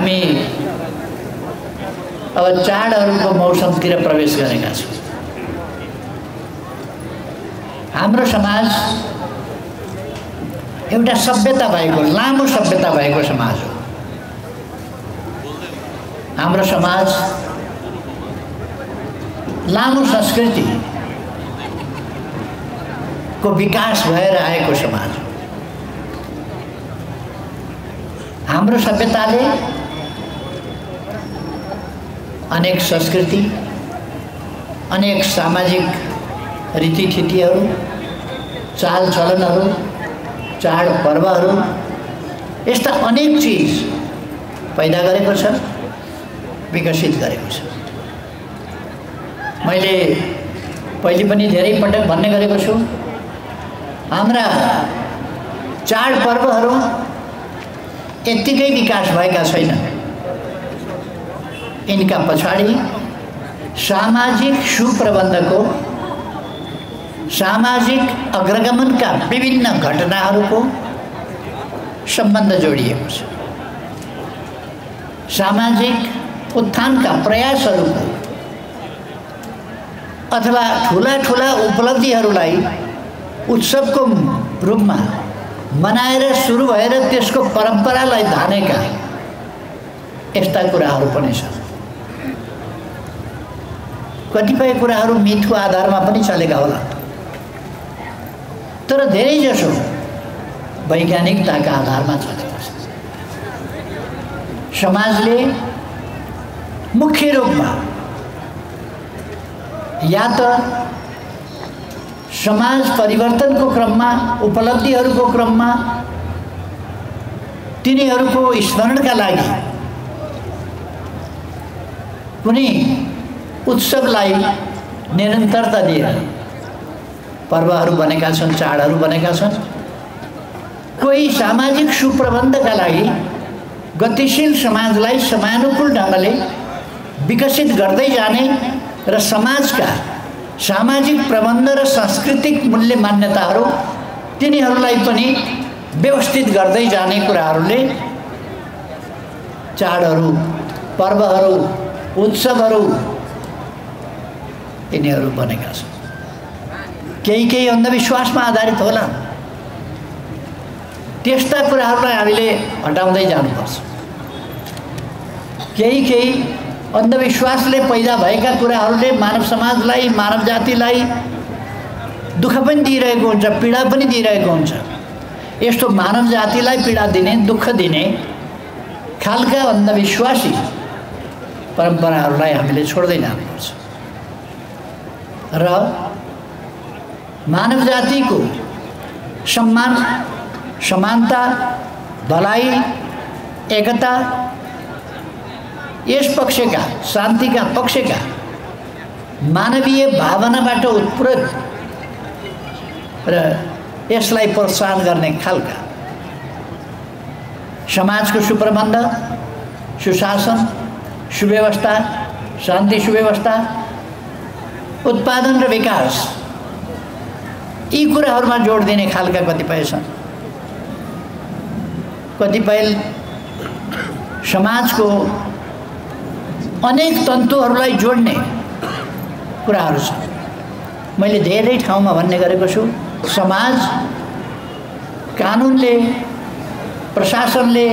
हामी अब चाडहरूको मौसमतिर प्रवेश गरेका छौँ। हाम्रो समाज एउटा सभ्यता भएको, लामो सभ्यता भएको समाज हो। हाम्रो समाज लामो संस्कृति को विकास भएर आएको समाज हो। हाम्रो सभ्यताले अनेक संस्कृति, अनेक सामाजिक रीतिथितिहरू, चालचलनहरू, चाडपर्वहरू, यस्ता अनेक चिज पैदा गरेको छ, विकसित गरेको छ। मैले पहिले पनि धेरै पटक भन्ने गरेको छु, हाम्रा चाडपर्वहरू यत्तिकै विकास भएका छैनन्। इनका पछाडि सामाजिक सुप्रबन्धको, सामाजिक अग्रगमनका विभिन्न घटनाहरूको सम्बन्ध जोडिएको छ। सामाजिक उत्थानका प्रयासहरूको अथवा ठुला ठुला उपलब्धिहरूलाई उत्सवको रूपमा मनाएर सुरु भएर त्यसको परम्परालाई धानेका यस्ता कुराहरू पनि छन्। कतिपय कुराहरू मिथको आधारमा पनि चलेका होला, तर धेरैजसो वैज्ञानिकताका आधारमा चलेको छ। समाजले मुख्य रूपमा या त समाज परिवर्तनको क्रममा, उपलब्धिहरूको क्रममा तिनीहरूको स्मरणका लागि कुनै उत्सवलाई निरन्तरता दिएर पर्वहरू बनेका छन्, चाडहरू बनेका छन्। कोही सामाजिक सुप्रबन्धका लागि गतिशील समाजलाई समानुकूल ढङ्गले विकसित गर्दै जाने र समाजका सामाजिक प्रबन्ध र सांस्कृतिक मूल्य मान्यताहरू तिनीहरूलाई पनि व्यवस्थित गर्दै जाने कुराहरूले चाडहरू, पर्वहरू, उत्सवहरू यिनीहरू बनेका छन्। केही अन्धविश्वासमा आधारित होला, त्यस्ता कुराहरूलाई हामीले हटाउँदै जानुपर्छ। केही अन्धविश्वासले पैदा भएका कुराहरूले मानव समाजलाई, मानव जातिलाई दुःख पनि दिइरहेको हुन्छ, पीडा पनि दिइरहेको हुन्छ। यस्तो मानव जातिलाई पीडा दिने, दुःख दिने खालका अन्धविश्वासी परम्पराहरूलाई हामीले छोड्दै जानुपर्छ र मानव जातिको सम्मान, समानता, भलाइ, एकता, यस पक्षका, शान्तिका पक्षका मानवीय भावनाबाट उत्प्रेरित र यसलाई प्रोत्साहन गर्ने खालका समाजको सुप्रबन्ध, सुशासन, सुव्यवस्था, शान्ति सुव्यवस्था, उत्पादन र विकास, यी कुराहरूमा जोड दिने खालका कतिपय छन्। कतिपय समाजको अनेक तन्तुहरूलाई जोड्ने कुराहरू छन्। मैले धेरै ठाउँमा भन्ने गरेको छु, समाज कानुनले, प्रशासनले,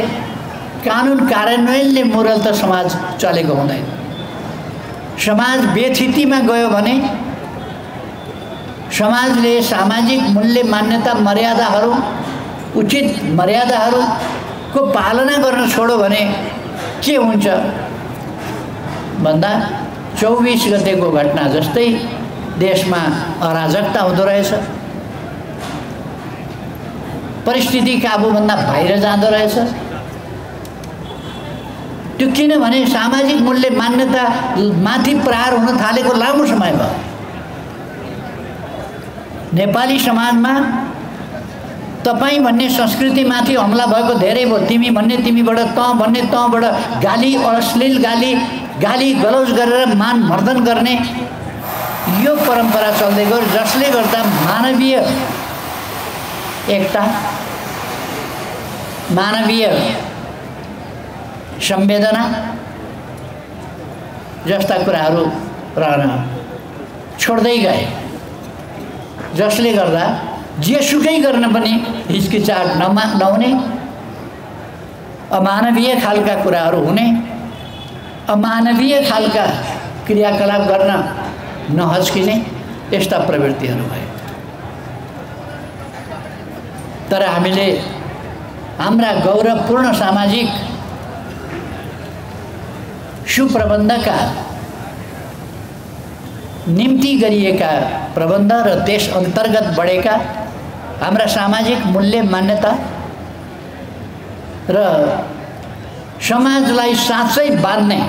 कानुन कार्यान्वयनले मोरल त समाज चलेको हुँदैन। समाज बेथितिमा गयो भने, समाजले सामाजिक मूल्य मान्यता मर्यादाहरू, उचित मर्यादाहरूको पालना गर्न छोड्यो भने के हुन्छ भन्दा 24 गतेको घटना जस्तै देशमा अराजकता हुँदो रहेछ, परिस्थिति काबुभन्दा बाहिर जाँदो रहेछ। त्यो किनभने सामाजिक मूल्य मान्यता माथि प्रहार हुन थालेको लामो समय भयो। नेपाली समाजमा तपाईँ भन्ने संस्कृतिमाथि हमला भएको धेरै भयो। तिमी भन्ने तिमीबाट, तँ भन्ने तँबाट, गाली, अश्लील गाली, गाली गलौज गरेर मान मर्दन गर्ने यो परम्परा चल्दै गयो, जसले गर्दा मानवीय एकता, मानवीय संवेदना जस्ता कुराहरू रहन छोड्दै गए, जसले गर्दा जेसुकै गर्न पनि हिचकिचाहट नहुने, अमानवीय खालका कुराहरू हुने, अमानवीय खालका क्रियाकलाप गर्न नहच्किने यस्ता प्रवृत्तिहरू भए। तर हामीले हाम्रा गौरवपूर्ण सामाजिक सुप्रबन्धका निम्ति गरिएका प्रबन्ध र त्यस अन्तर्गत बढेका हाम्रा सामाजिक मूल्य मान्यता र समाजलाई साँच्चै बाँध्ने,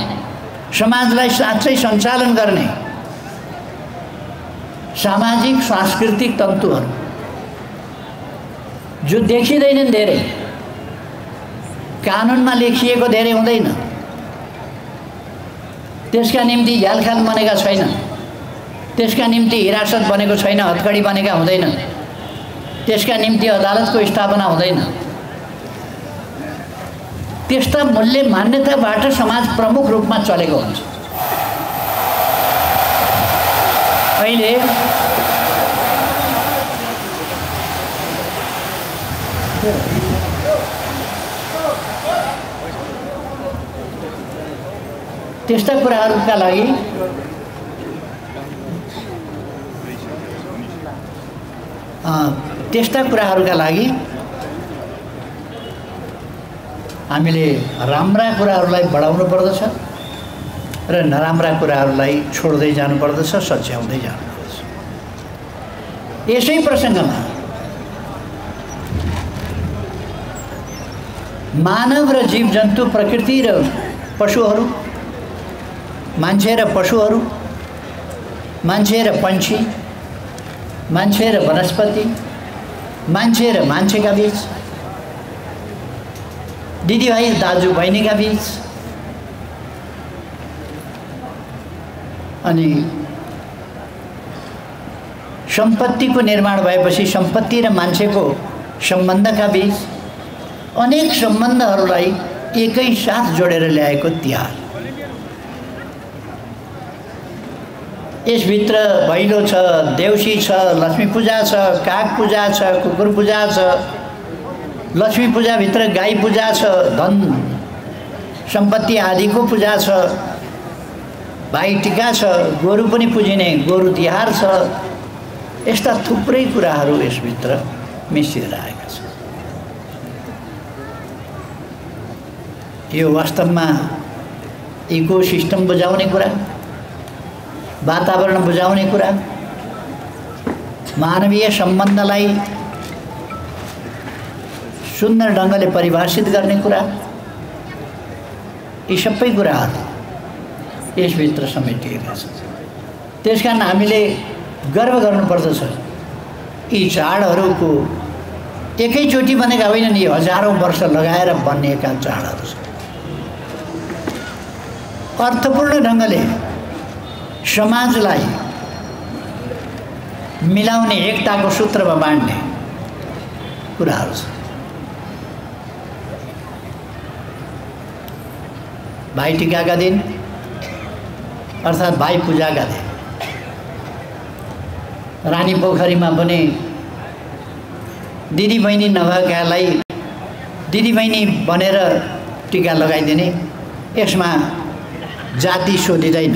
समाजलाई साँच्चै सञ्चालन गर्ने सामाजिक सांस्कृतिक तन्तुहरू जो देखिँदैनन्, धेरै कानुनमा लेखिएको धेरै हुँदैन, त्यसका निम्ति झ्यालखाल बनेका छैनन्, त्यसका निम्ति हिरासत बनेको छैन, हतकडी बनेका हुँदैन, त्यसका निम्ति अदालतको स्थापना हुँदैन। त्यस्ता मूल्य मान्यताबाट समाज प्रमुख रूपमा चलेको हुन्छ। अहिले त्यस्ता कुराहरूका लागि हामीले राम्रा कुराहरूलाई बढाउनु पर्दछ र नराम्रा कुराहरूलाई छोड्दै जानुपर्दछ, सच्याउँदै जानुपर्दछ। यसै प्रसङ्गमा मानव र जीवजन्तु, प्रकृति र पशुहरू, मान्छे र पशुहरू, मान्छे र पन्छी, मान्छे र वनस्पति, मान्छे र मान्छेका बीच, दिदीभाइ दाजुबहिनीका बीच, अनि सम्पत्तिको निर्माण भएपछि सम्पत्ति र मान्छेको सम्बन्धका बीच अनेक सम्बन्धहरूलाई एकै साथ जोडेर ल्याएको तिहार। यसभित्र भैलो छ, देउसी छ, लक्ष्मी पूजा छ, काग पूजा छ, कुकुर पूजा छ, लक्ष्मी पूजाभित्र गाई पूजा छ, धन सम्पत्ति आदिको पूजा छ, भाइ टिका छ, गोरु पनि पूजिने गोरु तिहार छ। यस्ता थुप्रै कुराहरू यसभित्र मिसिएर आएका छन्। यो वास्तवमा इकोसिस्टम बुझाउने कुरा, वातावरण बुझाउने कुरा, मानवीय सम्बन्धलाई सुन्दर ढङ्गले परिभाषित गर्ने कुरा, यी सबै कुराहरू यसभित्र समेटिएका छन्। त्यसकारण हामीले गर्व गर्नुपर्दछ। यी चाडहरूको एकैचोटि बनेका होइनन्, यी हजारौँ वर्ष लगाएर बनिएका चाडहरू छन्। अर्थपूर्ण ढङ्गले समाजलाई मिलाउने, एकताको सूत्रमा बाँड्ने कुराहरू छन्। भाइ टिकाका दिन अर्थात् भाइ पूजाका दिन रानी पोखरीमा पनि दिदीबहिनी नभएकालाई दिदीबहिनी बनेर टिका लगाइदिने। यसमा जाति सोधिँदैन,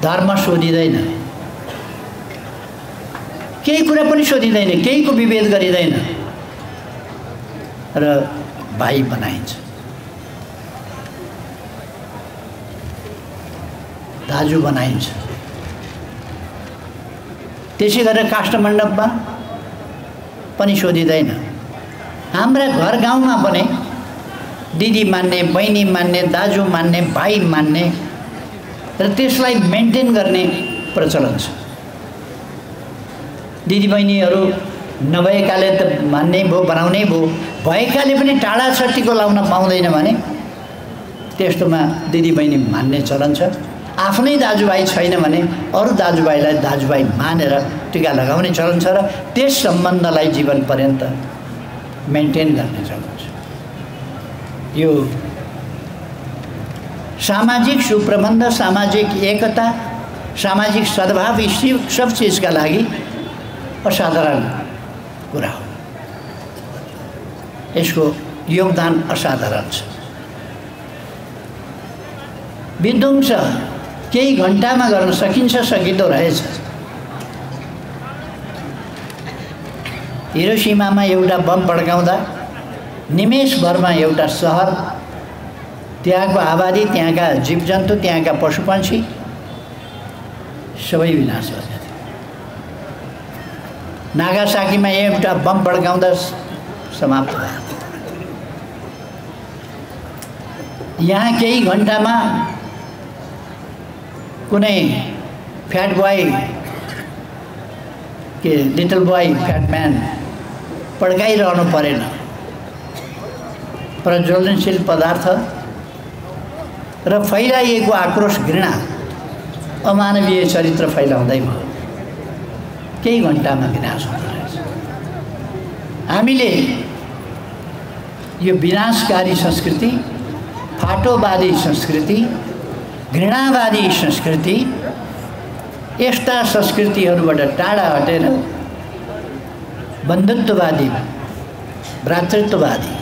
धर्म सोधिँदैन, केही कुरा पनि सोधिँदैन, केहीको विभेद गरिँदैन र भाइ बनाइन्छ, दाजु बनाइन्छ। त्यसै गरेर काष्ठमण्डपमा पनि सोधिँदैन। हाम्रा घर गाउँमा पनि दिदी मान्ने, बहिनी मान्ने, दाजु मान्ने, भाइ मान्ने र त्यसलाई मेन्टेन गर्ने प्रचलन छ। दिदीबहिनीहरू नभएकाले त मान्नै भो, बनाउनै भो, भएकाले पनि टाढा छ टिको लाउन पाउँदैन भने त्यस्तोमा दिदीबहिनी मान्ने चलन छ। आफ्नै दाजुभाइ छैन भने अरू दाजुभाइलाई दाजुभाइ मानेर टिका लगाउने चलन छ र त्यस सम्बन्धलाई जीवन पर्यन्त मेन्टेन गर्ने चलन छ। यो सामाजिक सुप्रबन्ध, सामाजिक एकता, सामाजिक सद्भाव, यी सब चीजका लागि असाधारण कुरा हो। यसको योगदान असाधारण छ। विध्वंस केही घण्टामा गर्न सकिन्छ, सकिँदो रहेछ। हिरोशिमामा एउटा बम पड्काउँदा निमेषभरमा एउटा सहर, त्यहाँको आबादी, त्यहाँका जीवजन्तु, त्यहाँका पशुपक्षी सबै विनाश भए। नागासाकीमा एउटा बम पड्काउँदा समाप्त भयो। यहाँ केही घण्टामा कुनै फ्याट बोय के लिटल बोय, फ्याट म्यान पड्काइरहनु परेन। प्रज्वलनशील पदार्थ र फैलाइएको आक्रोश, घृणा, अमानवीय चरित्र फैलाउँदै भयो। केही घण्टामा विनाश हुँदो रहेछ। हामीले यो विनाशकारी संस्कृति, फाटोवादी संस्कृति, घृणावादी संस्कृति, यस्ता संस्कृतिहरूबाट टाढा हटेर बन्धुत्ववादी, भ्रातृत्ववादी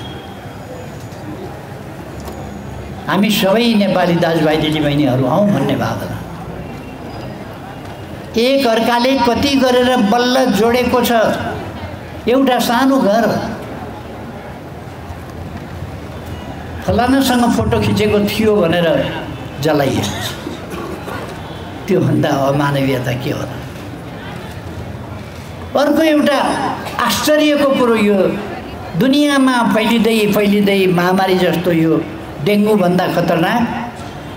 हामी सबै नेपाली दाजुभाइ दिदीबहिनीहरू हौँ भन्ने भावना, एक अर्काले कति गरेर बल्ल जोडेको छ। एउटा सानो घर फलानासँग फोटो खिचेको थियो भनेर जलाइएको छ। त्योभन्दा अमानवीयता के हो र? अर्को एउटा आश्चर्यको कुरो, यो दुनियाँमा फैलिँदै महामारी जस्तो यो डेङ्गु भन्दा खतरनाक,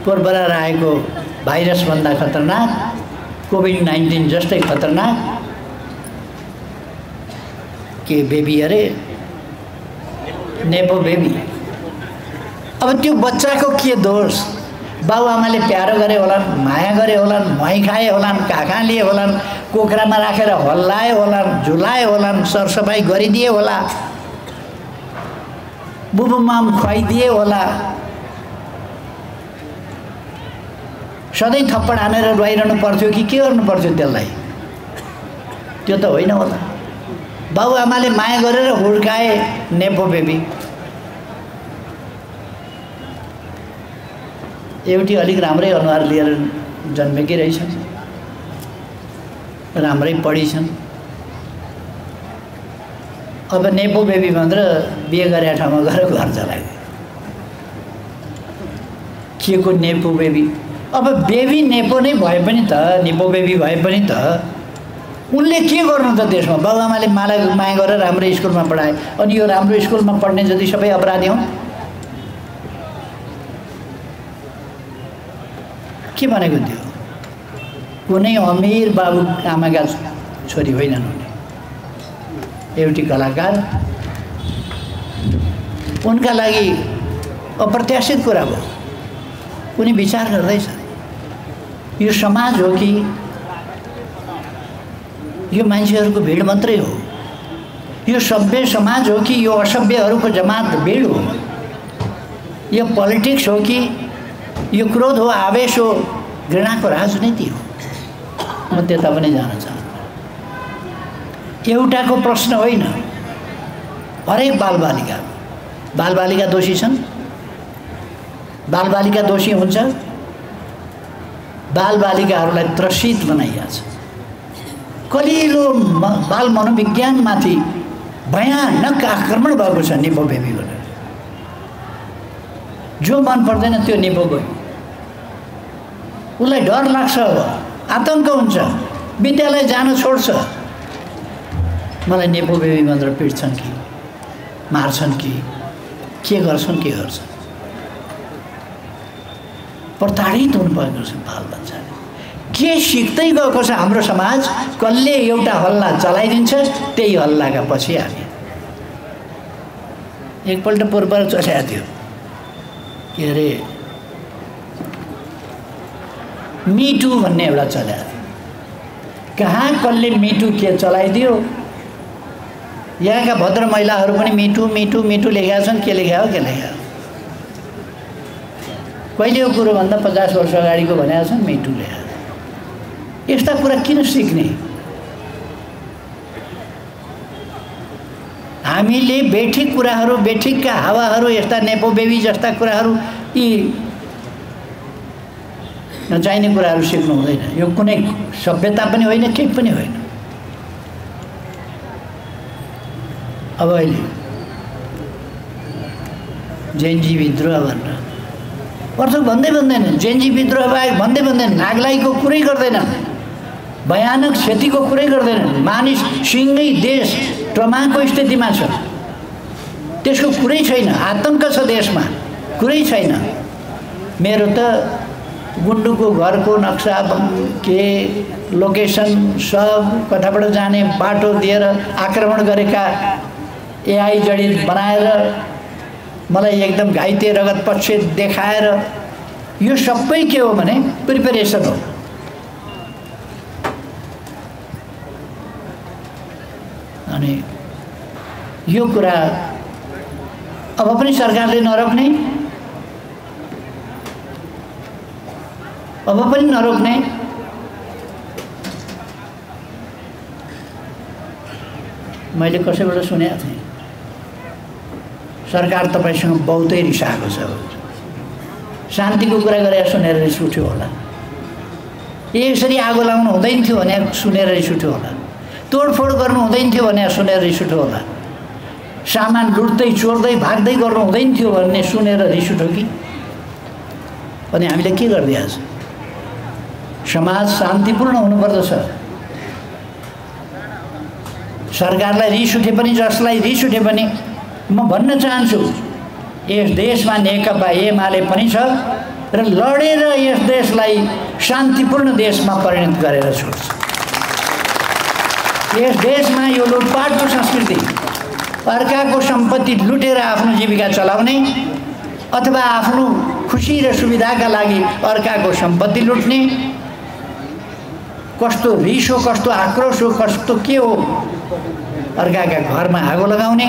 पोरबरार आएको भाइरस भन्दा खतरनाक, कोभिड-19 जस्तै खतरनाक के बेबी अरे नेपो बेबी। अब त्यो बच्चाको के दोष? बाबुआमाले प्यारो गरे होलान्, माया गरे होलान्, मही खाए होलान्, काखा लिए होलान्, कोखरामा राखेर हल्लाए होलान्, झुलाए होलान्, सरसफाइ गरिदिए होला, बुबुमाम खुवाइदिए होला। सधैँ थप्पड हानेर रुवाइरहनु पर्थ्यो कि के गर्नु पर्थ्यो त्यसलाई? त्यो त होइन होला। बाबुआमाले माया गरेर हुर्काए नेपो बेबी। एउटी अलिक राम्रै अनुहार लिएर जन्मेकी रहेछन्, राम्रै पढिछन्। अब नेपो बेबी भनेर बिहे गरेर ठाउँमा गएर घर चलाइदियो। के को नेपो बेबी? अब बेबी नेपो नै भए पनि त, नेपो बेबी भए पनि त उनले के गर्नु त देशमा? बाबुआमाले मलाई माया गरेर राम्रो स्कुलमा पढाए, अनि यो राम्रो स्कुलमा पढ्ने जति सबै अपराधी हुन्? के भनेको थियो? कुनै अमीर बाबु आमाका छोरी होइनन् उनी, एउटी कलाकार। उनका लागि अप्रत्याशित कुरा भयो। उनी विचार गर्दैछ, यो समाज हो कि यो मान्छेहरूको भिड मात्रै हो? यो सभ्य समाज हो कि यो असभ्यहरूको जमात भिड हो? यो पोलिटिक्स हो कि यो क्रोध हो, आवेश हो, घृणाको राजनीति हो? म त्यता पनि जान चाहन्छु। एउटाको प्रश्न होइन, हरेक बालबालिका दोषी छन्। बालबालिका दोषी हुन्छ। बालबालिकाहरूलाई त्रसित बनाइएको छ। कलिलो बाल मनोविज्ञानमाथि भयानक आक्रमण भएको छ नेपो बेबी भनेर। जो मन पर्दैन त्यो नेपो गयो, उसलाई डर लाग्छ, आतंक हुन्छ, विद्यालय जान छोड्छ। मलाई नेपो बेबी भनेर पिट्छन् कि मार्छन् कि के गर्छन्? प्रताडित हुनुभएको छ बाल बच्चाले। के सिक्दै गएको छ हाम्रो समाज? कसले एउटा हल्ला चलाइदिन्छ, त्यही हल्लाका पछि हामी। एकपल्ट पूर्व चलाएको थियो के अरे मिटु भन्ने एउटा चलाएको थियो। कहाँ कसले मिटु के चलाइदियो? यहाँका भद्र महिलाहरू पनि मिटु मिटु मिटु लेखेका छन्। के लेख्या हो? कहिलेको कुरो भन्दा 50 वर्ष अगाडिको भनेको छ मिटुले। यस्ता कुरा किन सिक्ने? हामीले बेठिक कुराहरू, बेठिकका हावाहरू, यस्ता नेपो बेबी जस्ता कुराहरू, यी नचाहिने कुराहरू सिक्नु हुँदैन। यो कुनै सभ्यता पनि होइन, केही पनि होइन। अब अहिले जेनजी विद्रोह भनेर पर्थक भन्दैन, जेनजी विद्रोह भन्दैन, नागलाईको कुरै गर्दैन, भयानक क्षतिको कुरै गर्दैन। मानिस सिँगै देश ट्रमाको स्थितिमा छ, त्यसको कुरै छैन। आतंक छ देशमा, कुरै छैन। मेरो त गुन्डुको घरको नक्सा के लोकेसन सब कताबाट जाने बाटो दिएर आक्रमण गरेका एआई जडित बनाएर मलाई एकदम घाइते रगत पक्ष देखाएर, यो सबै के हो भने प्रिपरेसन हो। अनि यो कुरा अब पनि सरकारले नरोक्ने, अब पनि नरोक्ने। मैले कसैबाट सुनेको थिएँ, सरकार तपाईसँग बहुतै रिसाएको छ, शान्तिको कुरा गरेर सुनेर रिस उठ्यो होला, यसरी आगो लाउनु हुँदैन थियो भने सुनेर रिस उठ्यो होला, तोडफोड गर्नु हुँदैन थियो भने सुनेर रिस उठ्यो होला, सामान लुट्दै चोर्दै भाग्दै गर्नु हुँदैन थियो भन्ने सुनेर रिस उठ्यो कि? अनि हामीले के गरिदिएको छ? समाज शान्तिपूर्ण हुनुपर्दछ। सरकारलाई रिस उठे पनि, जसलाई रिस उठे पनि म भन्न चाहन्छु, यस देशमा नेकपा एमाले पनि छ र लडेर यस देशलाई शान्तिपूर्ण देशमा परिणत गरेर छोड्छ। यस देशमा यो लुटपाटको संस्कृति, अर्काको सम्पत्ति लुटेर आफ्नो जीविका चलाउने अथवा आफ्नो खुसी र सुविधाका लागि अर्काको सम्पत्ति लुट्ने, कस्तो रिस हो, कस्तो आक्रोश हो, कस्तो के हो, अर्काका घरमा आगो लगाउने,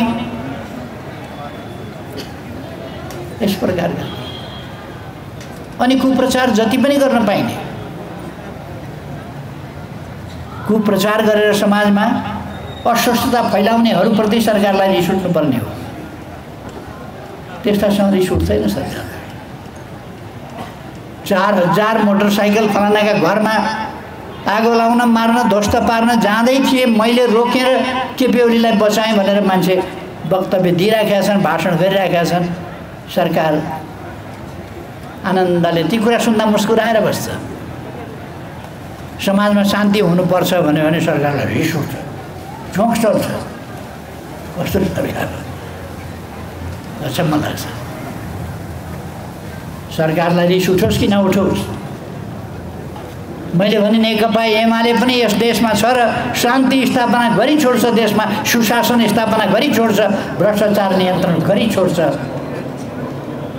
यस प्रकारका। अनि कुप्रचार जति पनि गर्न पाइने, कुप्रचार गरेर समाजमा अस्वस्थता फैलाउनेहरूप्रति सरकारलाई रिस उठ्नुपर्ने हो। त्यस्तासँग रिस उठ्दैन सरकार। 4000 मोटरसाइकल फलानाका घरमा आगो लाउन, मार्न, ध्वस्त पार्न जाँदै थिए, मैले रोकेर केपी ओलीलाई बचाएँ भनेर मान्छे वक्तव्य दिइराखेका छन्, भाषण गरिरहेका छन्। सरकार आनन्दले ती कुरा सुन्दा मुस्कुराएर बस्छ। समाजमा शान्ति हुनुपर्छ भने सरकारलाई रिस उठ्छ, झोक चल्छ। कस्तो अचम्म लाग्छ। सरकारलाई रिस उठोस् कि नउठोस्, मैले भने नेकपा एमाले पनि यस देशमा छ र शान्ति स्थापना गरी छोड्छ, देशमा सुशासन स्थापना गरी छोड्छ, भ्रष्टाचार नियन्त्रण गरी छोड्छ।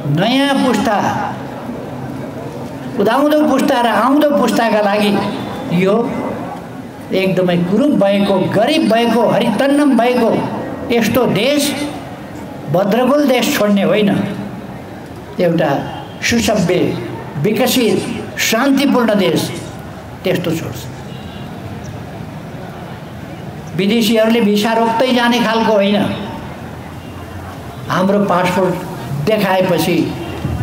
नयाँ पुस्ता, उदाउँदो पुस्ता र आउँदो पुस्ताका लागि यो एकदमै कुरूप भएको, गरिब भएको, हरितन्नम भएको यस्तो देश, भद्रगोल देश छोड्ने होइन, एउटा सुसभ्य, विकसित, शान्तिपूर्ण देश त्यस्तो छोड्छ। विदेशीहरूले भिसा रोक्दै जाने खालको होइन। हाम्रो पासपोर्ट देखाएपछि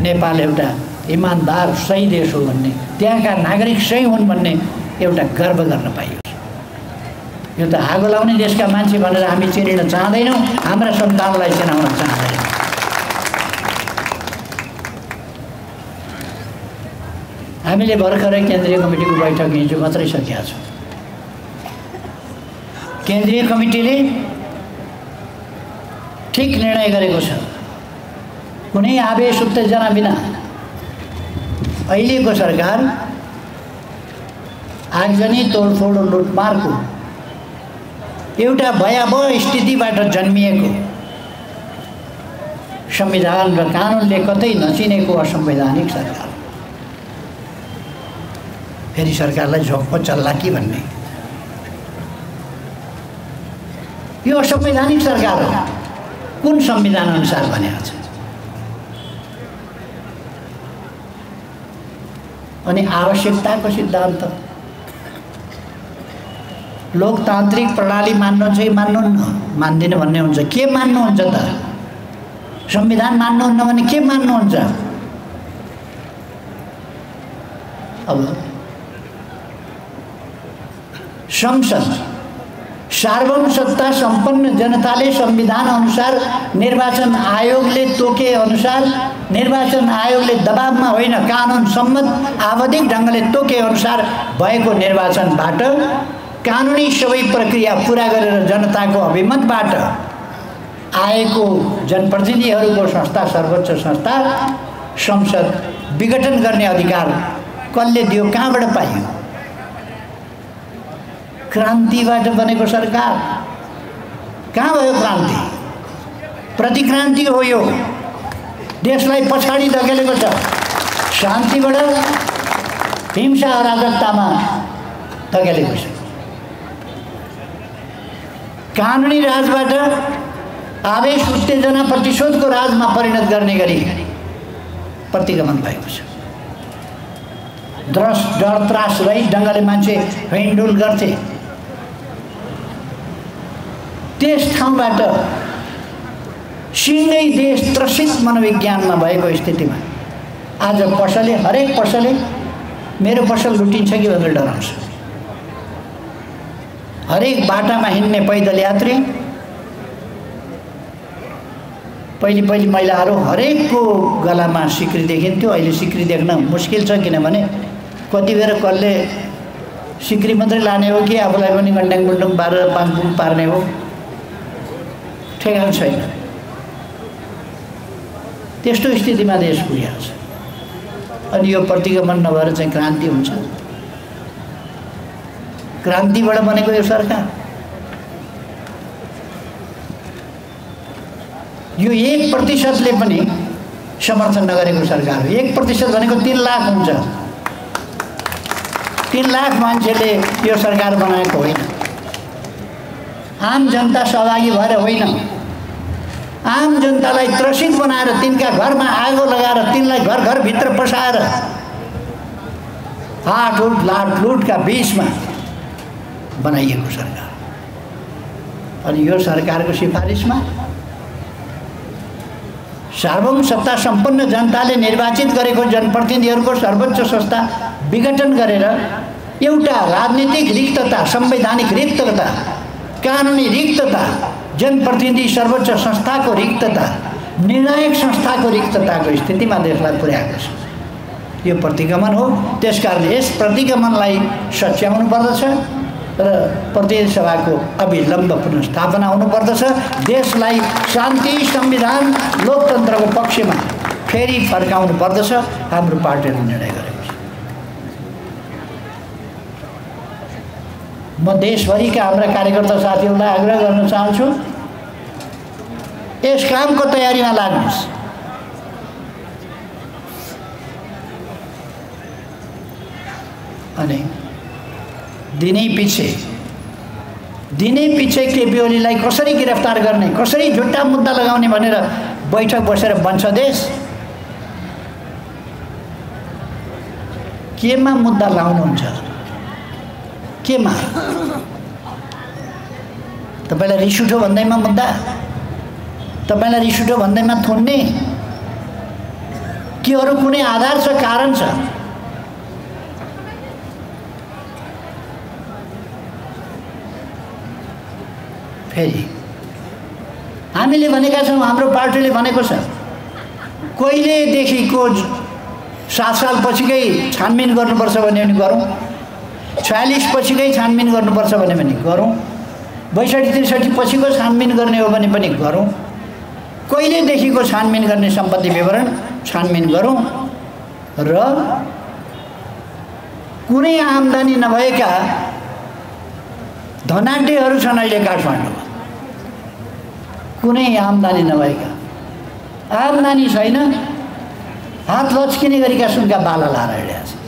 नेपाल एउटा इमानदार सही देश हो भन्ने, त्यहाँका नागरिक सही हुन् भन्ने एउटा गर्व गर्न पाइयोस्। यो त आगो लाउने देशका मान्छे भनेर हामी चिनिन चाहँदैनौँ, हाम्रा सन्तानलाई चिनाउन चाहँदैनौँ। हामीले भर्खरै केन्द्रीय कमिटीको बैठक हिजो मात्रै सकेका छौँ। केन्द्रीय कमिटीले ठिक निर्णय गरेको छ। कुनै आवेश उत्तेजना बिना अहिलेको सरकार आगजनी, तोडफोड, लुटमारको एउटा भयावह स्थितिबाट जन्मिएको, संविधान र कानुनले कतै नचिनेको असंवैधानिक सरकार। फेरि सरकारलाई झोक चल्ला कि भन्ने, यो असंवैधानिक सरकार हो। कुन संविधान अनुसार भनेको छ? अनि आवश्यकताको सिद्धान्त। लोकतान्त्रिक प्रणाली मान्नुहुन्छ कि मान्नुहुन्न? मान्दिनँ भन्ने हुन्छ। के मान्नुहुन्छ त? संविधान मान्नुहुन्न भने के मान्नुहुन्छ? अब संसद सार्वभौम सत्ता सम्पन्न जनताले संविधान अनुसार निर्वाचन आयोगले तोके अनुसार निर्वाचन आयोगले दबावमा होइन कानुन सम्मत आवधिक ढङ्गले तोके अनुसार भएको निर्वाचनबाट कानुनी सबै प्रक्रिया पूरा गरेर जनताको अभिमतबाट आएको जनप्रतिनिधिहरूको संस्था सर्वोच्च संस्था संसद विघटन गर्ने अधिकार कसले दियो? कहाँबाट पाइयो? क्रान्तिबाट बनेको सरकार। कहाँ भयो क्रान्ति? प्रतिक्रान्ति हो यो। देशलाई पछाडि धकेलेको छ। शान्तिबाट हिंसा अराजकतामा धकेलेको छ। कानुनी राजबाट आवेश उत्तेजना प्रतिशोधको राजमा परिणत गर्ने गरी प्रतिगमन भएको छ। डर त्रास रहित ढङ्गले मान्छे हिँडडुल गर्थे। त्यस ठाउँबाट सिँगै देश त्रसित मनोविज्ञानमा भएको स्थितिमा आज पसले हरेक पसले मेरो पसल लुटिन्छ कि भनेर डराउँछ। हरेक बाटामा हिँड्ने पैदल यात्री पहिले महिलाहरू हरेकको गलामा सिक्री देखिन्थ्यो। अहिले सिक्री देख्न मुस्किल छ, किनभने कति बेर कसले सिक्री मात्रै लाने हो कि आफूलाई पनि गन्ड्याङ गुन्डुङ पारेर पाङपुङ पार्ने हो, ठेगान छैन। त्यस्तो स्थितिमा देश पुगेको छ। अनि यो प्रतिगमन नभएर चाहिँ क्रान्ति हुन्छ? क्रान्तिबाट बनेको यो सरकार। यो 1% पनि समर्थन नगरेको सरकार हो। 1% भनेको 3 लाख हुन्छ। 3 लाख मान्छेले यो सरकार बनाएको होइन। आम जनता सहभागी भएर होइन। आम जनतालाई त्रसित बनाएर तिनका घरमा आगो लगाएर तिनलाई घर घरभित्र पसाएर हाटहुट लाटलुटका बीचमा बनाइएको सरकार। अनि यो सरकारको सिफारिसमा सार्वभौम सत्ता सम्पन्न जनताले निर्वाचित गरेको जनप्रतिनिधिहरूको सर्वोच्च संस्था विघटन गरेर एउटा राजनीतिक रिक्तता, संवैधानिक रिक्तता, कानुनी रिक्तता, जनप्रतिनिधि सर्वोच्च संस्थाको रिक्तता, निर्णायक संस्थाको रिक्तताको स्थितिमा देशलाई पुर्याएको छ। यो प्रतिगमन हो। त्यसकारण यस प्रतिगमनलाई सच्याउनु पर्दछ र प्रतिनिधि सभाको अविलम्ब पुनर्स्थापना हुनुपर्दछ। देशलाई शान्ति, संविधान, लोकतन्त्रको पक्षमा फेरि फर्काउनु पर्दछ। हाम्रो पार्टीले निर्णय गरेको छ। म देशभरिका हाम्रा कार्यकर्ता साथीहरूलाई आग्रह गर्न चाहन्छु, यस कामको तयारीमा लाग्नुहोस्। अनि दिनै पछि केपी ओलीलाई कसरी गिरफ्तार गर्ने, कसरी झुट्टा मुद्दा लगाउने भनेर बैठक बसेर बन्छ देश। केमा मुद्दा लाउनुहुन्छ? केमा? तपाईलाई रिस उठ्यो भन्दैमा मुद्दा, तपाईलाई रिस उठ्यो भन्दैमा थुन्ने कि अरू कुनै आधार छ, कारण छ? फेरि हामीले भनेका छौँ, हाम्रो पार्टीले भनेको छ, कहिलेदेखिको 7 साल पछिकै छानबिन गर्नुपर्छ भने पनि गरौँ, 46 पछिकै छानबिन गर्नुपर्छ भने पनि गरौँ, 62-63 पछिको छानबिन गर्ने हो भने पनि गरौँ, कहिलेदेखिको छानबिन गर्ने सम्पत्ति विवरण छानबिन गरौँ र कुनै आम्दानी नभएका धनाढ्यहरू छन् अहिले काठमाडौँमा, कुनै आम्दानी नभएका, आम्दानी छैन, हात लचकिने गरेका सुनका बाला लाएर हिँडेका छन्,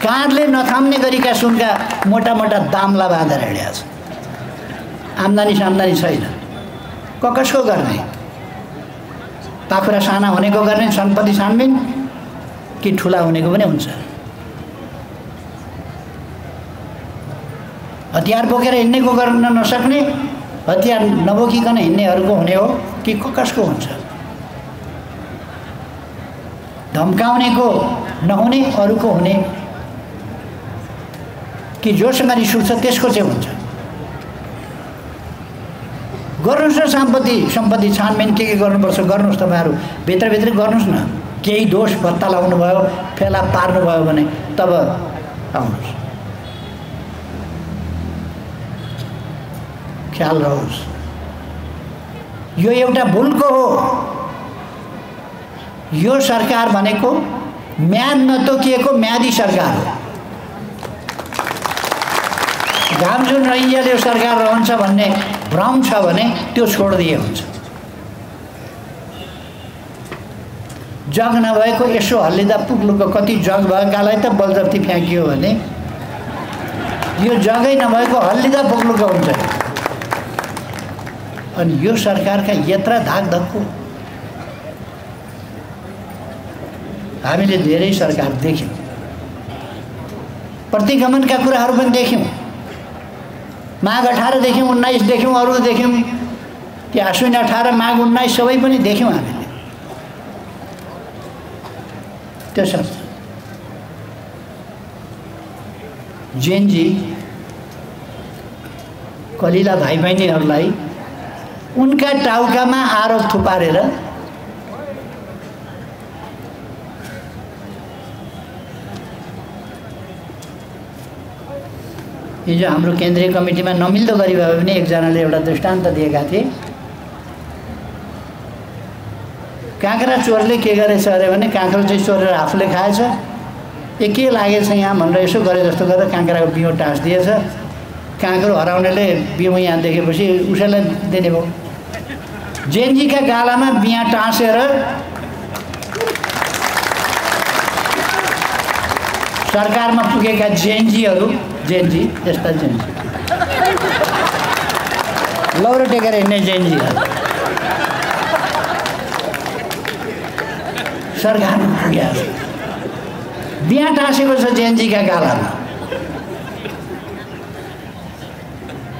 काँधले नथाम्ने गरेका सुनका मोटा मोटा दामला बाँधेर हिँडेका छन्। आम्दानी साम्दानी छैन। कसको गर्ने? पाखुरा साना हुनेको गर्ने सम्पत्ति छानबिन, कि ठुला हुनेको पनि हुन्छ। हतियार बोकेर हिँड्नेको गर्न नसक्ने, हतियार नबोकिकन हिँड्नेहरूको हुने हो कि कसको हुन्छ? धम्काउनेको नहुने अरूको हुने कि जोसँग रिस उठ्छ त्यसको चाहिँ हुन्छ? गर्नुहोस् न सम्पत्ति छानबिन के गर्नुपर्छ गर्नुहोस्, तपाईँहरू भित्रभित्र गर्नुहोस् न। केही दोष पत्ता लगाउनु भयो, फेला पार्नुभयो भने तब आउनुहोस्। ख्याल रहोस्, यो एउटा भुलको हो। यो सरकार भनेको म्याद नतोकिएको म्यादी सरकार हो। घाम जुन रहियाले यो सरकार रहन्छ भन्ने भ्रम छ भने त्यो छोडिदिए हुन्छ। जग नभएको यसो हल्लिँदा पुग्लुको कति जग भएकालाई त बलजफ्ती फ्याँकियो भने यो जगै नभएको हल्लिँदा पुग्लुको हुन्छ। अनि यो सरकारका यत्रा धाकधक्को हामीले धेरै सरकार देख्यौँ, प्रतिगमनका कुराहरू पनि देख्यौँ। माघ 18 देख्यौँ, 19 देख्यौँ, अरू देख्यौँ, कि आश्विन 18 माघ 19 सबै पनि देख्यौँ हामीले। त्यसर्थ जेनजी कलिला भाइ बहिनीहरूलाई उनका टाउकामा आरोप थुपारेर हिजो हाम्रो केन्द्रीय कमिटीमा नमिल्दो गरी भए पनि एकजनाले एउटा दृष्टान्त दिएका थिए। काँक्रा चोरले के गरेछ अरे भने काँक्रा चाहिँ चोरेर आफूले खाएछ, के लागेछ यहाँ भनेर यसो गरे जस्तो गरेर काँक्राको बिउँ टाँसिदिएछ। काँक्रो हराउनेले बिउँ यहाँ देखेपछि उसैलाई दिने भयो। जेनजीका गालामा बिहा टाँसेर सरकारमा पुगेका जेनजी यस्ता जेनजी लौरो टेकेर हिँड्ने जेनजी सरकारमा पुगेका बिहा टाँसेको छ जेनजीका गालामा।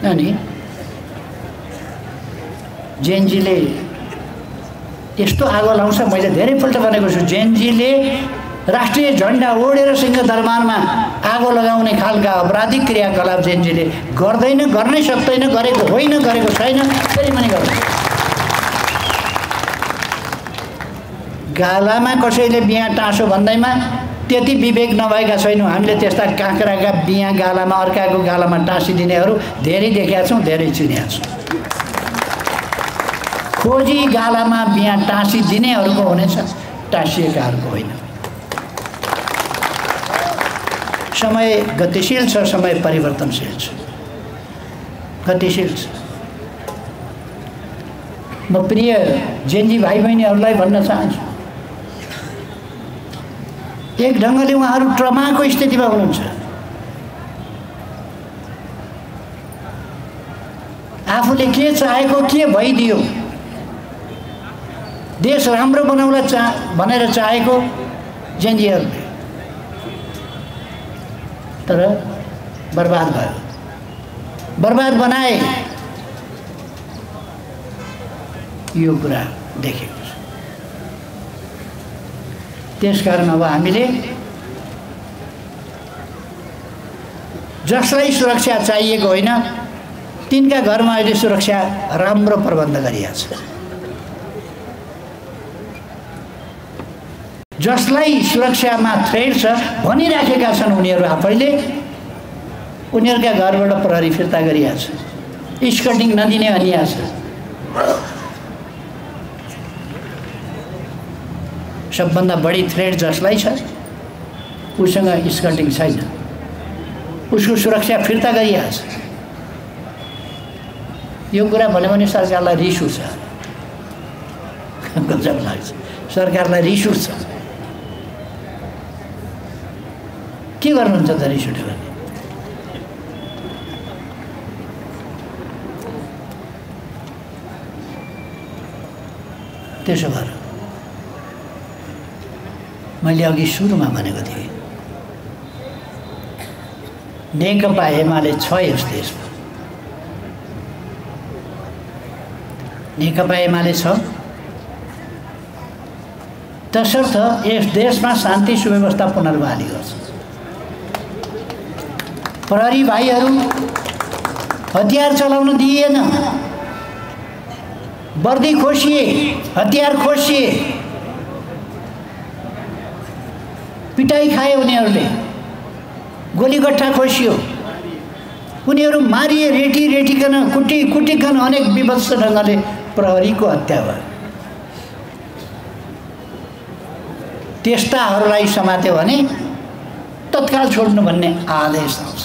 अनि जेनजीले यस्तो आगो लाउँछ। मैले धेरैपल्ट भनेको छु, जेनजीले राष्ट्रिय झन्डा ओढेर सिंहदरबारमा आगो लगाउने खालका अपराधिक क्रियाकलाप जेनजीले गर्दैन, गर्नै सक्दैन, गरेको होइन, गरेको छैन, फेरि पनि गर्दैन। गालामा कसैले बिहा टाँसो भन्दैमा त्यति विवेक नभएका छैनौँ हामीले। त्यस्ता काँक्राका बिहा गालामा अर्काको गालामा टाँसिदिनेहरू धेरै देखेका छौँ, धेरै चिनेका छौँ। खोजी गालामा बिहा टाँसिदिनेहरूको हुनेछ, टाँसिएकाहरूको होइन। समय गतिशील छ, समय परिवर्तनशील छ, गतिशील छ। म प्रिय जेनजी भाइ बहिनीहरूलाई भन्न चाहन्छु, एक ढङ्गले उहाँहरू ट्रमाको स्थितिमा हुनुहुन्छ। आफूले के चाहेको के भइदियो, देश राम्रो बनाउला भनेर चाहेको जेनजीहरूले, तर बर्बाद भयो, बर्बाद बनाए। यो कुरा देखेको छ। त्यसकारण अब हामीले जसलाई सुरक्षा चाहिएको होइन तिनका घरमा अहिले सुरक्षा राम्रो प्रबन्ध गरिएको छ। जसलाई सुरक्षामा थ्रेड छ भनिराखेका छन् उनीहरू आफैले, उनीहरूका घरबाट प्रहरी फिर्ता गरिएको छ, स्कटिङ नदिने भनिएको छ। सबभन्दा बढी थ्रेड जसलाई छ उसँग स्कटिङ छैन, उसको सुरक्षा फिर्ता गरिएको छ। यो कुरा भन्यो भने सरकारलाई रिस उठ्छ, गजब लाग्छ। सरकारलाई रिस उठ्छ, के गर्नुहुन्छ त रिस उठ्यो भने? त्यसो भएर मैले अघि सुरुमा भनेको थिएँ नेकपा एमाले छ यस देशमा। नेकपा एमाले छ तसर्थ यस देशमा शान्ति सुव्यवस्था पुनर्बहाली गर्छ। प्रहरी भाइहरू हतियार चलाउन दिइएन, वर्दी खोसिए, हतियार खोसिए, पिटाई खाए उनीहरूले, गोलीगट्ठा खोसियो, उनीहरू मारिए, रेटिकन कुटिकन अनेक विभत्स ढङ्गले प्रहरीको हत्या भयो। त्यस्ताहरूलाई समात्यो भने तत्काल छोड्नु भन्ने आदेश आउँछ।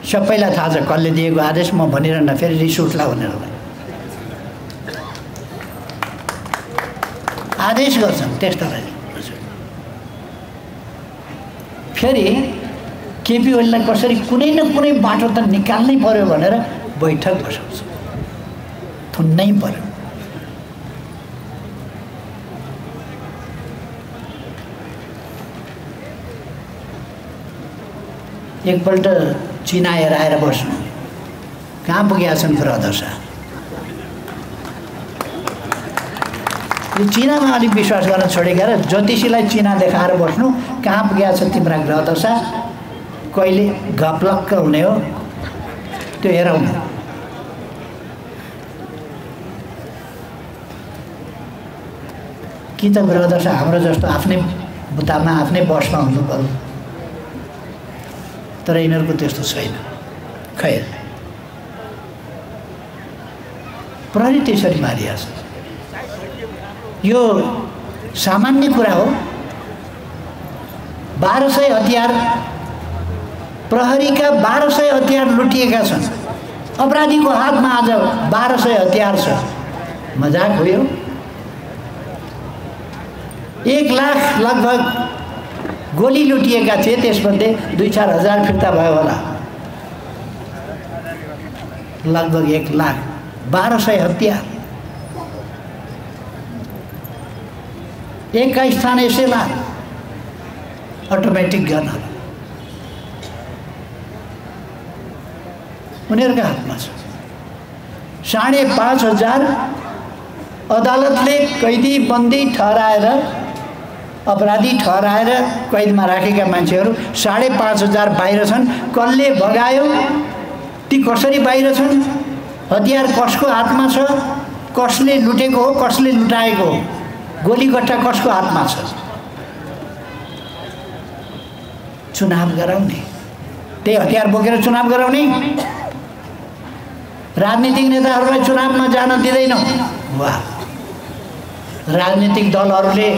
सबैलाई थाहा छ कसले दिएको आदेश, म भनिरहन्न, फेरि रिस उठ्ला भनेर आदेश गर्छन् त्यस्तालाई। फेरि केपी ओलीलाई कसरी कुनै न कुनै बाटो त निकाल्नै पर्यो भनेर बैठक बसाउँछ, थुन्नै पर्यो। एकपल्ट चिना हेराएर बस्नु, कहाँ पुगेका छन् ग्रहदशा। यो चिनामा अलिक विश्वास गर्न छोडेका र ज्योतिषीलाई चिना देखाएर बस्नु, कहाँ पुगेका छ तिम्रा ग्रहदशा, कहिले गप्लक्क हुने हो त्यो हेराउनु। कि त ग्रहदशा हाम्रो जस्तो आफ्नै बुतामा आफ्नै बसमा हुनु पर्यो, तर यिनीहरूको त्यस्तो छैन। खैर, प्रहरी त्यसरी मारिया छ। यो सामान्य कुरा हो। 1200 हतियार, प्रहरीका 1200 हतियार लुटिएका छन्। अपराधीको हातमा आज 1200 हतियार छ। मजाक हो यो। 1 लाख लगभग गोली लुटिएका थिए, त्यसमध्ये 2-4 हजार फिर्ता भयो होला। लगभग 1 लाख, 1200 हतियार। एक का स्थान यसै लाख अटोमेटिक गनहरू उनीहरूका हातमा छ। 5,500 अदालतले कैदी बन्दी ठहराएर, अपराधी ठहराएर कैदमा राखेका मान्छेहरू 5,500 बाहिर छन्। कसले भगायो, ती कसरी बाहिर छन्, हतियार कसको हातमा छ, कसले लुटेको हो, कसले लुटाएको हो, गोलीगट्ठा कसको हातमा छ। चुनाव गराउने, त्यही हतियार बोकेर चुनाव गराउने। राजनीतिक नेताहरूलाई चुनावमा जान दिँदैनौ। वाह, राजनीतिक दलहरूले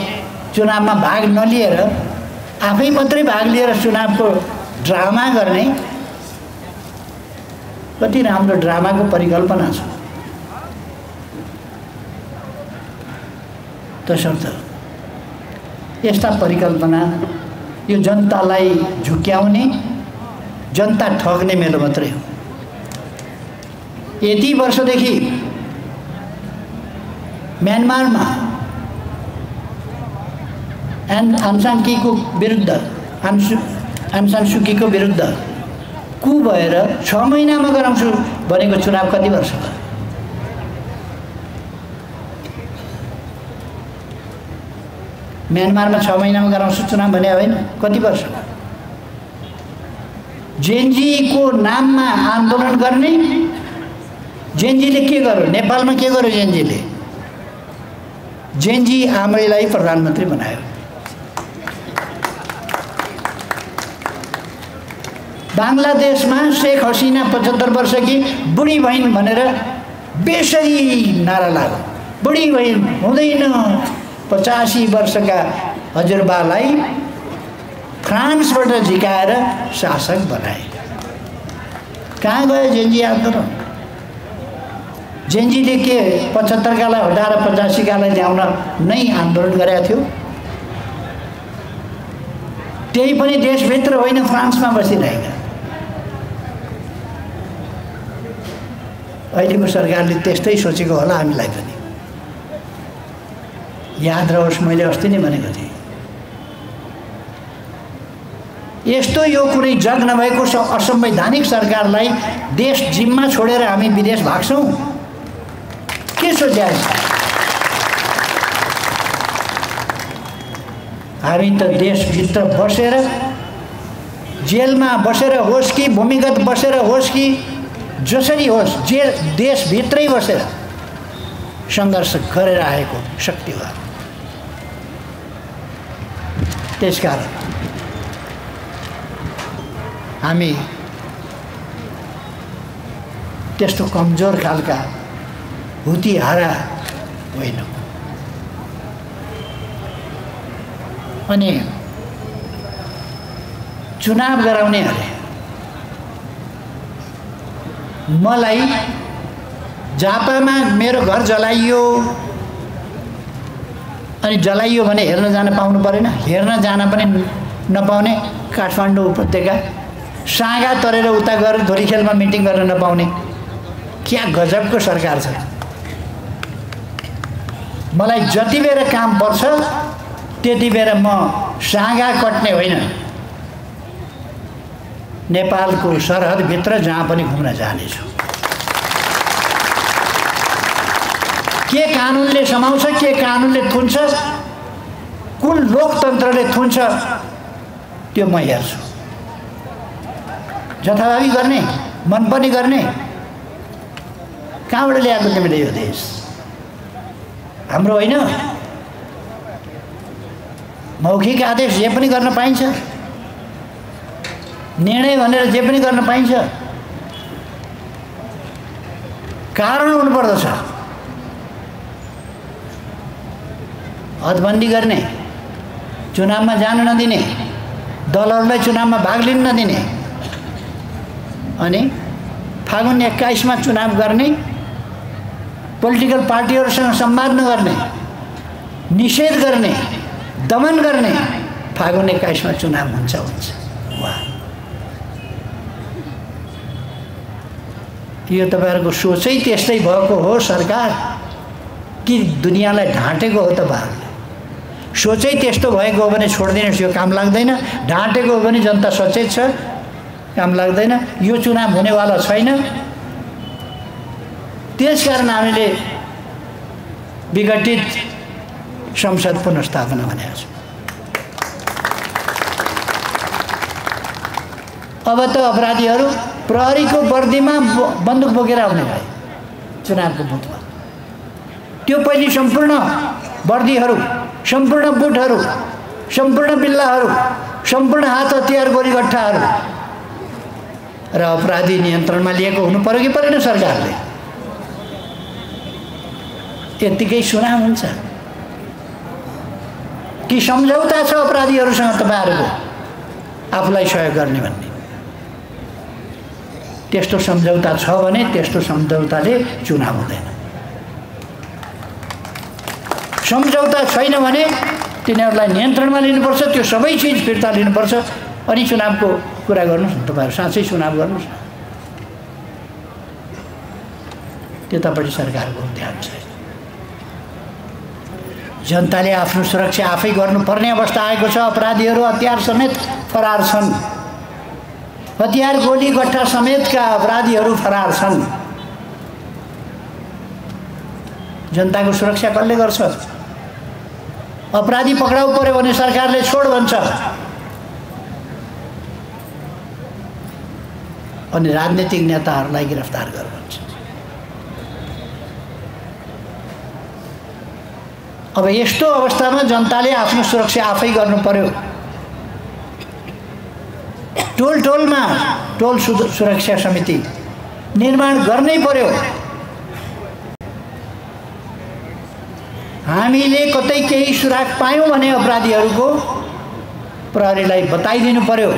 चुनावमा भाग नलिएर आफै मात्रै भाग लिएर चुनावको ड्रामा गर्ने, कति राम्रो ड्रामाको परिकल्पना छ। तसर्थ यस्ता परिकल्पना यो जनतालाई झुक्याउने, जनता ठग्ने मेलो मात्रै हो। यति वर्षदेखि म्यानमारमा आङ सान सुकीको विरुद्ध कु भएर 6 महिनामा गराउँछु भनेको चुनाव कति वर्ष भयो? म्यानमारमा 6 महिनामा गराउँछु चुनाव भने होइन, कति वर्ष? जेनजीको नाममा आन्दोलन गर्ने। जेनजीले के गर्यो नेपालमा? के गर्यो जेनजीले? जेनजी आमैलाई प्रधानमन्त्री बनायो। बांग्लादेशमा शेख हसिना 75 वर्षकी बुढी बहिनी भनेर बेसरी नारा लाग्यो। बुढी बहिनी हुँदैन, 85 वर्षका हजुरबालाई फ्रान्सबाट झिकाएर शासक बनाए। कहाँ गयो जेनजी आन्दोलन? जेनजीले के 75कालाई हटाएर 85कालाई ल्याउन नै आन्दोलन गरेका थियो? त्यही पनि देशभित्र होइन, फ्रान्समा बसिरहेका। अहिलेको सरकारले त्यस्तै सोचेको होला हामीलाई पनि। याद रहोस् मैले अस्ति नै भनेको थिएँ, यस्तो यो कुनै जग नभएको असंवैधानिक सरकारलाई देश जिम्मा छोडेर हामी विदेश भाग्छौँ? के सोचे? हामी त देशभित्र बसेर, जेलमा बसेर होस् कि भूमिगत बसेर होस् कि जसरी होस्, जे देशभित्रै बसेर सङ्घर्ष गरेर आएको शक्ति हो। त्यसकारण हामी त्यस्तो कमजोर खालका हुतिहारा होइनौँ। अनि चुनाव गराउनेहरूले मलाई झापामा मेरो घर जलाइयो अनि जलाइयो भने हेर्न जान पाउनु परेन? हेर्न जान पनि नपाउने काठमाडौँ उपत्यका, सागा तरेर उता गएर धोरीखेलमा मिटिङ गर्न नपाउने, क्या गजबको सरकार छ। मलाई जति बेर काम पर्छ त्यति बेर म सागा कट्ने होइन, नेपालको सरहदभित्र जहाँ पनि घुम्न जानेछु। के कानुनले समाउँछ, के कानुनले थुन्छ, कुन लोकतन्त्रले थुन्छ, त्यो म हेर्छु। जथाभावी गर्ने, मन पनि गर्ने, कहाँबाट ल्याएको तिमीले यो देश? हाम्रो होइन? मौखिक आदेश जे पनि गर्न पाइन्छ, निर्णय भनेर जे पनि गर्न पाइन्छ, कारण हुनुपर्दछ। हदबन्दी गर्ने, चुनावमा जान नदिने, दलहरूलाई चुनावमा भाग लिन नदिने, अनि फागुन 21मा चुनाव गर्ने, पोलिटिकल पार्टीहरूसँग संवाद नगर्ने, निषेध गर्ने, दमन गर्ने, फागुन 21मा चुनाव हुन्छ। वाह, यो तपाईहरुको सोचै त्यस्तै भएको हो सरकार कि दुनियाँलाई ढाँटेको हो तपाईहरुले? सोचै त्यस्तो भएको हो भने छोड्दिनुहोस्, यो काम लाग्दैन। ढाँटेको हो भने जनता सचेत छ, काम लाग्दैन, यो चुनाव हुनेवाला छैन। त्यसकारण हामीले विघटित संसद पुनर्स्थापना भनेको छ। अब त अपराधीहरू प्रहरीको वर्दीमा बन्दुक बोकेर आउने भए चुनावको बुथमा। त्यो पहिले सम्पूर्ण वर्दीहरू, सम्पूर्ण बुटहरू, सम्पूर्ण बिल्लाहरू, सम्पूर्ण हात हतियार गोलीगट्ठाहरू र अपराधी नियन्त्रणमा लिएको हुनु पर्यो कि परेन सरकारले? यतिकै चुनाव हुन्छ कि सम्झौता छ अपराधीहरूसँग तपाईहरुको आफूलाई सहयोग गर्ने भन्ने? त्यस्तो सम्झौता छ भने त्यस्तो सम्झौताले चुनाव हुँदैन। सम्झौता छैन भने तिनीहरूलाई नियन्त्रणमा लिनुपर्छ, त्यो सबै चिज फिर्ता लिनुपर्छ, अनि चुनावको कुरा गर्नुहोस् न। तपाईहरु साँच्चै चुनाव गर्नुहोस् न। त्यतापट्टि सरकारको ध्यान छैन। जनताले आफ्नो सुरक्षा आफै गर्नुपर्ने अवस्था आएको छ। अपराधीहरू हतियार समेत फरार छन्। हतियार गोली गट्ठा समेतका अपराधीहरू फरार छन्। जनताको सुरक्षा कसले गर्छ? अपराधी पक्राउ पर्यो भने सरकारले छोड भन्छ, अनि राजनीतिक नेताहरूलाई गिरफ्तार गर भन्छ। अब यस्तो अवस्थामा जनताले आफ्नो सुरक्षा आफै गर्नु पर्यो। टोल टोलमा टोल सुरक्षा समिति निर्माण गर्नै पर्यो। हामीले कतै केही सुराग पायौं भने अपराधीहरूको प्रहरीलाई बताइदिनु पर्यो,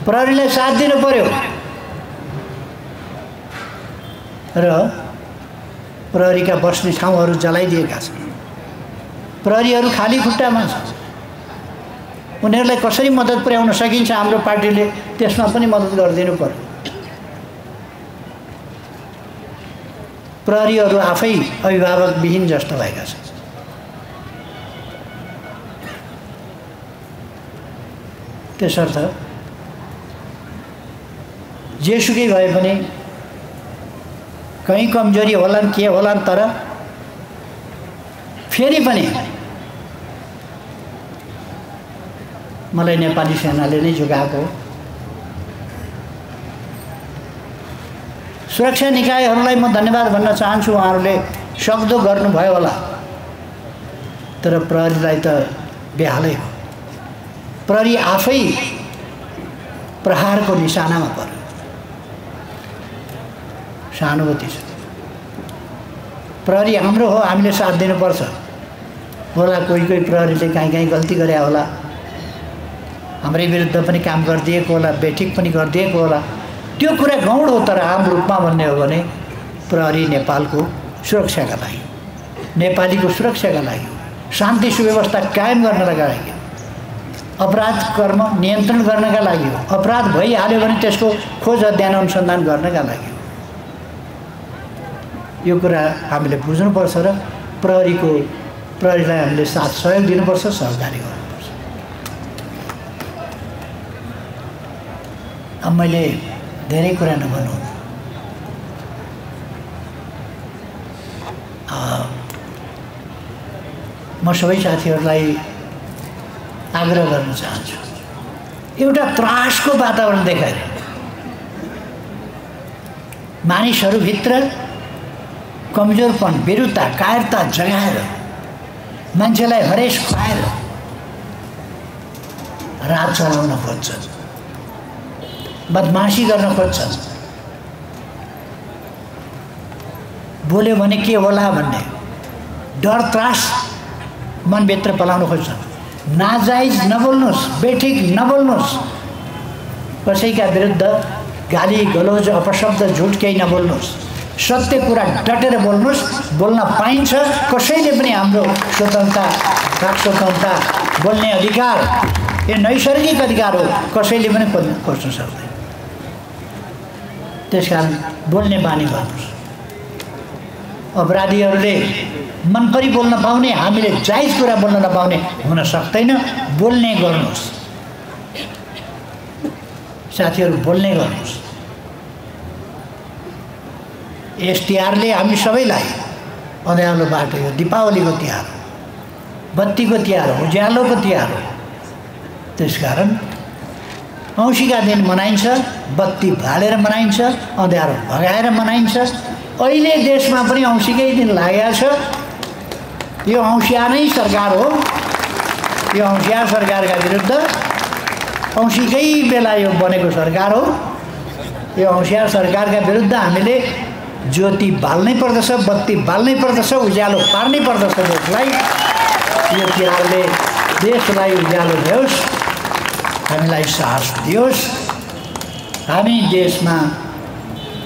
प्रहरीलाई साथ दिनु पर्यो र प्रहरीका बस्ने ठाउँहरू जलाइदिएका छन्। प्रहरीहरू खाली खुट्टामा छन्। उनीहरूलाई कसरी मद्दत पुर्याउन सकिन्छ हाम्रो पार्टीले त्यसमा पनि मद्दत गरिदिनु पर्यो। प्रहरीहरू आफै अभिभावकविहीन जस्तो भएका छन्। त्यसर्थ जेसुकै भए पनि कहीँ कमजोरी होलान् के होलान्, तर फेरि पनि मलाई नेपाली सेनाले नै जोगाएको। सुरक्षा निकायहरूलाई म धन्यवाद भन्न चाहन्छु, उहाँहरूले सक्दो गर्नुभयो होला, तर प्रहरीलाई त बेहालै हो। प्रहरी आफै प्रहारको निशानामा पर्यो। सहानुभूति छ। प्रहरी हाम्रो हो, हामीले साथ दिनुपर्छ। होला कोही कोही प्रहरीले कहीँ गल्ती गरे होला, हाम्रै विरुद्ध पनि काम गरिदिएको होला, बेठिक पनि गरिदिएको होला, त्यो कुरा गौण हो। तर आम रूपमा भन्ने हो भने प्रहरी नेपालको सुरक्षाका लागि, नेपालीको सुरक्षाका लागि, शान्ति सुव्यवस्था कायम गर्नका लागि, अपराध कर्म नियन्त्रण गर्नका लागि हो। अपराध भइहाल्यो भने त्यसको खोज अध्ययन अनुसन्धान गर्नका लागि हो। यो कुरा हामीले बुझ्नुपर्छ र प्रहरीलाई हामीले साथ सहयोग दिनुपर्छ, सहकारी गर्नुपर्छ। अब मैले धेरै कुरा नभनौँ, म सबै साथीहरूलाई आग्रह गर्न चाहन्छु, एउटा त्रासको वातावरण देखाएर मानिसहरूभित्र कमजोरपन, विरुद्धता, कायरता जगाएर मान्छेलाई हरेस खुवाएर राज चलाउन खोज्छन्, बदमासी गर्न खोज्छन्। बोल्यो भने के होला भन्ने डर त्रास मनभित्र पलाउन खोज्छन्। नाजायज नबोल्नुहोस्, बेठिक नबोल्नुहोस्, कसैका विरुद्ध गाली गलौज अपशब्द झुट केही नबोल्नुहोस्, सत्य कुरा डटेर बोल्नुहोस्। बोल्न पाइन्छ, कसैले पनि हाम्रो स्वतन्त्रता, वाक स्वतन्त्रता, बोल्ने अधिकार यो नैसर्गिक अधिकार हो, कसैले पनि खोज्न सक्दैन। त्यसकारण बोल्ने बानी गर्नुहोस्। अपराधीहरूले मनपरी बोल्न पाउने, हामीले जायज कुरा बोल्न नपाउने हुन सक्दैन। बोल्ने गर्नुहोस् साथीहरू, बोल्ने गर्नुहोस्। यस तिहारले हामी सबैलाई अँध्यालो बाटो, यो दीपावलीको तिहार हो, बत्तीको तिहार हो, उज्यालोको तिहार हो। त्यसकारण औँसीका दिन मनाइन्छ, बत्ती बालेर मनाइन्छ, अँध्यारो भगाएर मनाइन्छ। अहिले देशमा पनि औँसीकै दिन लागेको छ। यो औँसिया नै सरकार हो। यो औँसिया सरकारका विरुद्ध औँसीकै बेला यो बनेको सरकार हो। यो औँसिया सरकारका विरुद्ध हामीले ज्योति बाल्नै पर्दछ, बत्ती बाल्नै पर्दछ, उज्यालो पार्नै पर्दछ देशलाई। यो तिहारले देशलाई उज्यालो दियोस्, हामीलाई साहस दियोस्, हामी देशमा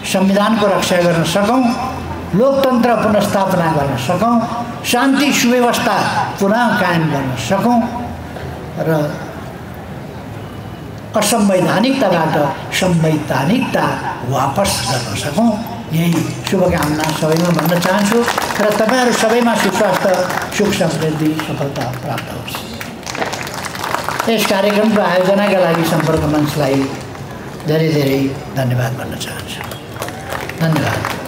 संविधानको रक्षा गर्न सकौँ, लोकतन्त्र पुनर्स्थापना गर्न सकौँ, शान्ति सुव्यवस्था पुनः कायम गर्न सकौँ र असंवैधानिकताबाट संवैधानिकता वापस गर्न सकौँ। यही शुभकामना सबैमा भन्न चाहन्छु र तपाईँहरू सबैमा सुस्वास्थ्य, सुख समृद्धि, सफलता प्राप्त होस्। यस कार्यक्रमको आयोजनाका लागि सम्पर्क मञ्चलाई धेरै धेरै धन्यवाद भन्न चाहन्छु। धन्यवाद।